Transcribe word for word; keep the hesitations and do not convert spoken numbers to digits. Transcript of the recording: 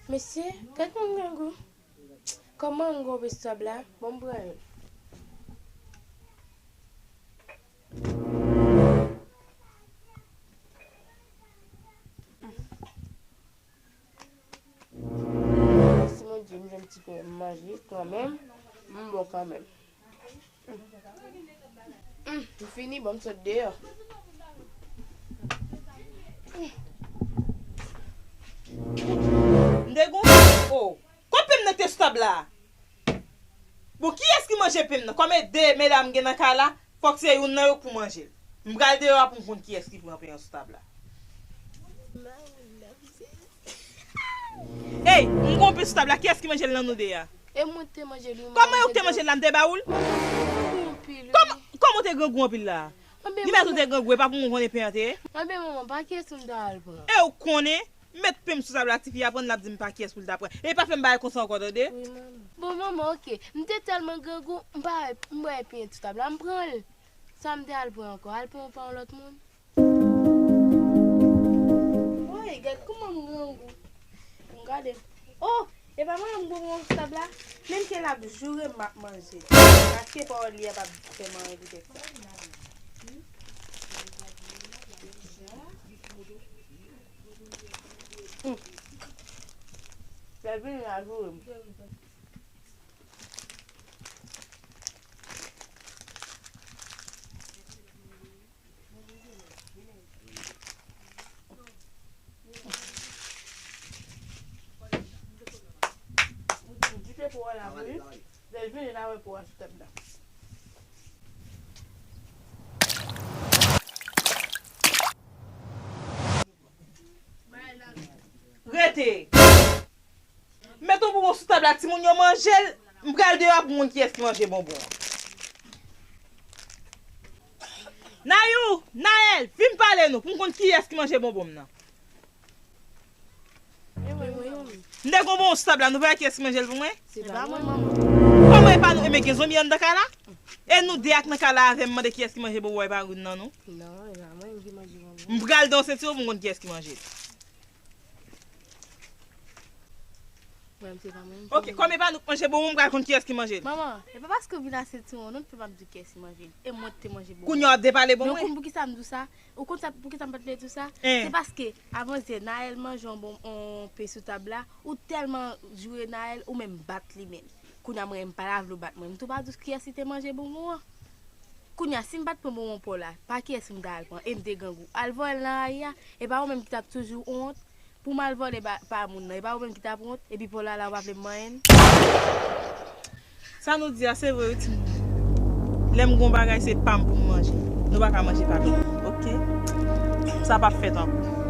Mesye, gad moun grangou. Kòman m gon pis tab la? Bon, m pran youn. Mèsi Bondye, m jwenn ti pen m manje kanmenm, m bon kanmenm. Mm, m fini, bon, m sot deyò. M degoute. Oh, kot pen m nan te sou tab la? Bon, kiyès ki manje pen m nan? Kòm e de medam gen nan kay la, fòk se youn nan yo k pou manje l. M pral deyò a pou m konn kiyès ki pran pen an sou tab la. Ey, m gon pen sou tab la, kiyès ki manje l nan nou de a? E mwen te manje l, wi. Kòman yo te manje l la, m te ba ou l? Mwen te grangou anpil, wi. Kòman, kòman w te grangou anpil la? Anben, li mèt ou te grangou, e pa pou mwen konnen pen an te ye? Anben, manman, pa kiyès m ta al pran? E w konnen? M met pen m sou tab la, tifi a pran l, l ap di m pa kiyès pou l ta pran. E pa fè m bagay konsa ankò, tande? Wi, manman. Bon, manman, oke. M te tèlman grangou, m pa wè, m wè pen sou tab la, m pran l. Sa m te al pran ankò? Al pran pa yon lòt moun? Woy, gad kòman m grangou. M gade. Oh, e pa mwen menm m pran sou tab la? Menm ke l ap joure m, m ap manje. Paske pawòl li a p ap fè m anyen poutèt sa. Hmm. Lè l vini la joure m. M kite pou wè la pou li. Lè l vini la wè pou wè sou tèt la. Rete! Met yon bonbon sou tab la, timoun yo manje l. M pral deyò pou m konn kiyès ki manje bonbon an. Nayou, Naël, vin pale nou, pou m konn kiyès ki manje bonbon m nan. M te gon bonbon sou tab la, nou pa wè kiyès ki manje l pou mwen? Se pa mwen, manman. Kòman e pa nou? Enben gen zonbi anndan kay la? E nou de ak nan kay la avè m, mande kiyès ki manje bonbon, e pa youn nan nou? Non, e pa mwen ki manje bonbon. M pral deyò sentiwon pou m konn kiyès ki manje l. Mwen, se pa mwen ki manje. Ok, kòm e pa nou k manje bonbon, m pral konn kiyès ki manje l. Manman, e pa paske w vin a sentiwon, non, m p ap di w kiyès ki manje l. E mwen ki te manje bonbon. Kounye a w ap depale pou mwen. Donk, ou konn poukisa m di w sa? Ou konn sa, poukisa m pa t vle di w sa? Hein. Se paske, avan yè, Naël manje yon bon, yon pen sou tab la, ou tèlman joure Naël, ou menm bat li menm. Kounye a, mwen, m pa ta vle w bat mwen. M tou pa di w kiyès ki te manje bonbon an. Kounye a, si m pa t pran bonbon pa w la, pa kiyès m ta al pran? E m te grangou. Al vòlè l nan lari a, e pa ou menm ki t ap toujou wont pou m al vòlè ba, pa moun nan? E pa ou menm ki t ap wont? Epi pa w la la, ou pa vle m manyen l? Sa nou di a, se vre, wi, timoun. Lè m gon bagay, se pa m pou m manje. Nou pa ka manje pa m. Ok? Sa p ap fèt ankò.